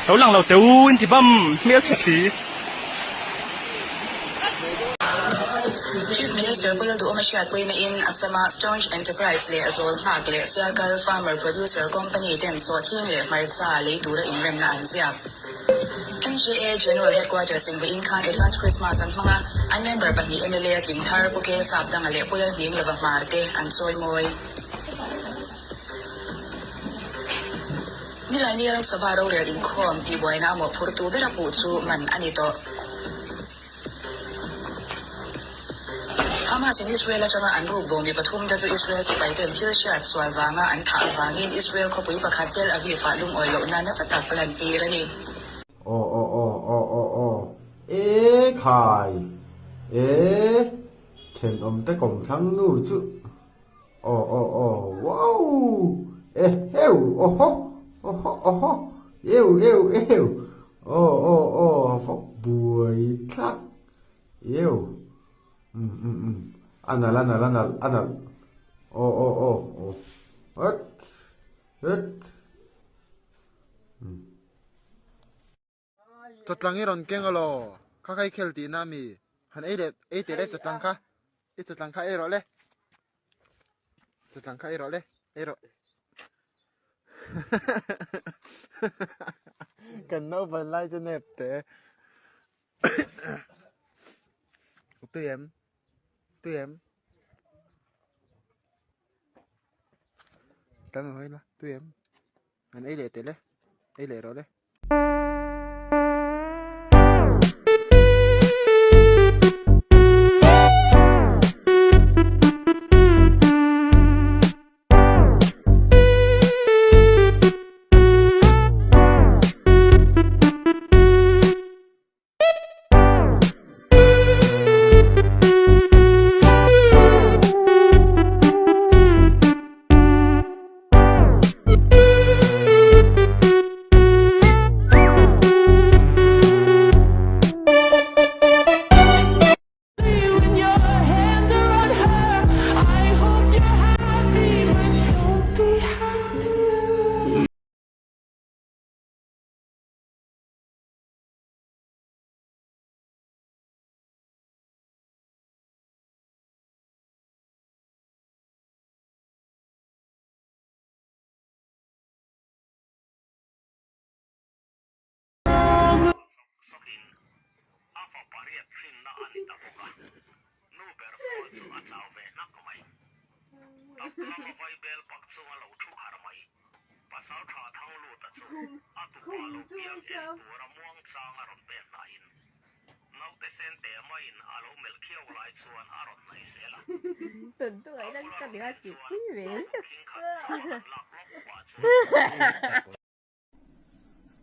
Lo lang lo teh u in ti bam hmelchhe si. Chief Minister Pu Lalduhawma hriatpuina in Assam-a Staunch Enterprise leh Zawl Nghak leh Sialkal Farmer Producer Company ten sawhthing leh hmarcha lei tura inremna an ziak. MJA General Headquarters in vawiin khan Advance Christmas an hmang a, an member pahnih mla a tling thar Pu Kel Sapdanga leh Pu Lalhninglova Hmar te an chawimawi. Nilaini Lok Sabha rorel inkhawm tihbuaina a mawhphurtu bera puh chu man a ni tawh. Hamas in Israel atanga an ruk bo mi pathum te chu Israel sipai ten thil hriat sual vanga an thah avangin Israel khawpui pakhat Tel Aviv ah lungawi lohna nasa tak lantir a ni. Aw aw aw aw aw aw e khai e thenawm te kawmthlang nu chu Aw aw aw wow eheu awhaw awhaw awhaw eu eu eu aw aw aw a vawk buai thlak eu um um um a nalh a nalh a nalh a nalh aw aw aw aw het het um. Chawtlang i rawn keng alaw? Kha kha i khel tihna a mi? Han ei leh ei teh le chawtlang kha. I chawtlang kha ei rawh le. Chawtlang kha ei rawh le. Ei rawh. Kan naupan lai chu nep te. Tui em? Tui em? Tan hawi la, tui em? An ei leh teh le. Ei leh rawh le.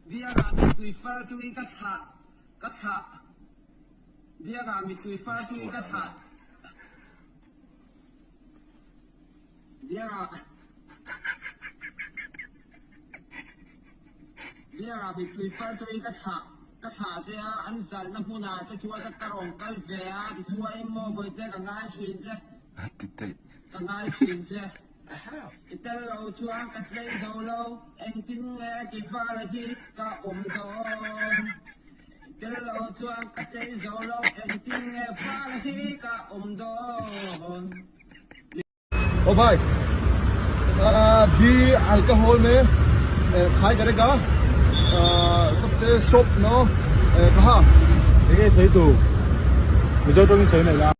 Biakah mittui far chungin ka thlah, ka thlah. Biakah mittui far chungin ka thlah. Biakah Biakah mittui far chungin ka thlah, ka thlah che a, an zalhna hmunah che chuan ka ka rawn kal ve a, tichuain maw Bawihte ka ngai thin che, ka ngai thin che. I tel lo chuan ka tlei zo lo, engtin nge ki vala hi ka awm dawn? I tel lo chuan ka tlei zo lo, engtin nge vala hi ka awm dawn? ओ भाई भी alcohol में खाई करेगा सबसे shop no कहा Enge sawi tu? Mizo tawngin sawi mai la.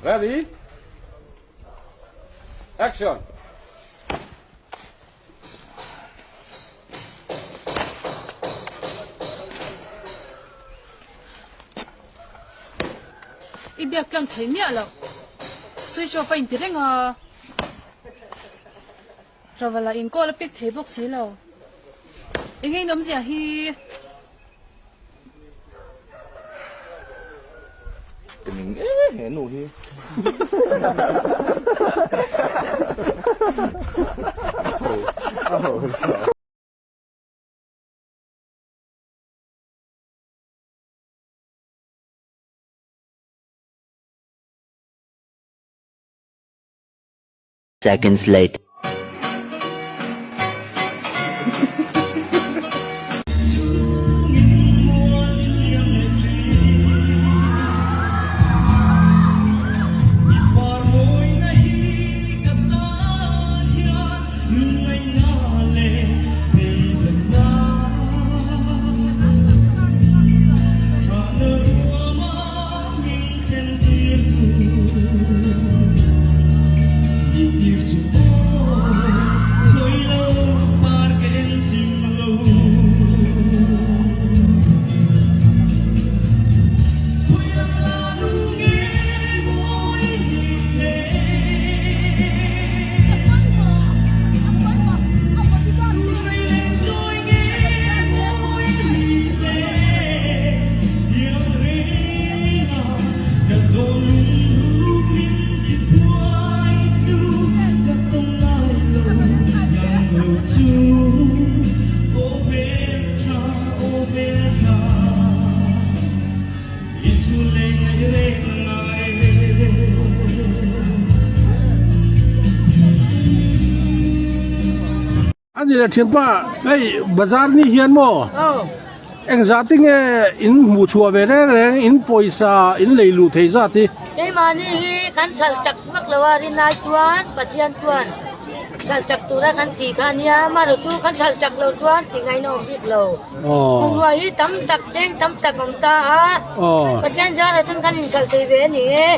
Ready? Action! I biak tlang thei miah loh. Switch off a inti reng a. Ravala in call a pick thei bawk si lo. Enge in awmzia hi? Ka ning e he nu hi. A ho sa. Seconds later. Ani leh thianpa hei bazar ni hian maw engzah te nge in hmuh chhuah ve reng reng in pawisa in lei luh thei zat hi. Keimahni hi kan chhal chak vak lo a rinai chuan Pathian chuan chhal chak tura kan tih kha ania amaherawhchu kan chhal chak lo chuan tih ngaihna awm bik lo. Bungrua hi tam tak cheng tam tak awm ta a Pathian zarah chuan kan inchhal thei ve a ni e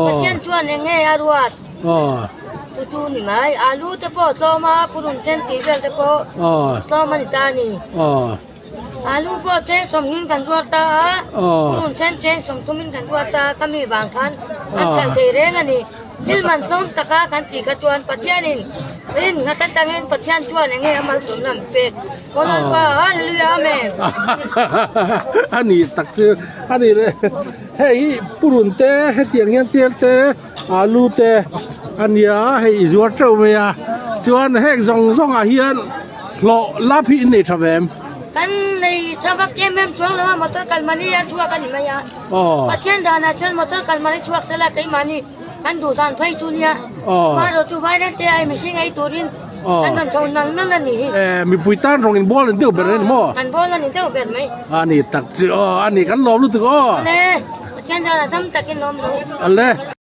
Pathian chuan eng nge a ruat chu chu ni mai alu te pawh tlawm a purun then tih vel te pawh tlawm a ni ta a ni alu pawh cheng sawmhnin kan ruat ta a purun then cheng sawmthumin kan ruat ta a khami vang khan an chhal thei reng a ni. Thil man tlawm taka kan tih kha chuan Pathianin rin nghat atangin Pathian chuan enge a malsawmna an pek? Aw Lalpa, Hallelujah, Amen! A ni tak chu a ni le. Hei hi purun te hetiang hian tel te alu te a nia hei i zuar teuh mai a. Chuan heng zawng zawngah hian hlawh lap hi in nei tha ve em? Kan nei tha vak em em chuang lo a, motor kal mani a chhuak a ni mai a. Pathian danah chuan motor kal mani chhuak sela keimahni kan duh dan phei chu nia. Hmarawh chu vailen te ai mihring ei turin kan rawn chho nal nal a nih hi. Mipui tan rawng in bawl an deuh ber a ni maw? Kan bawl a ni deuh ber mai. A ni tak chu aw, a ni kan lawm lutuk aw. Awle, Pathian danah dam takin lawm lo. Awle.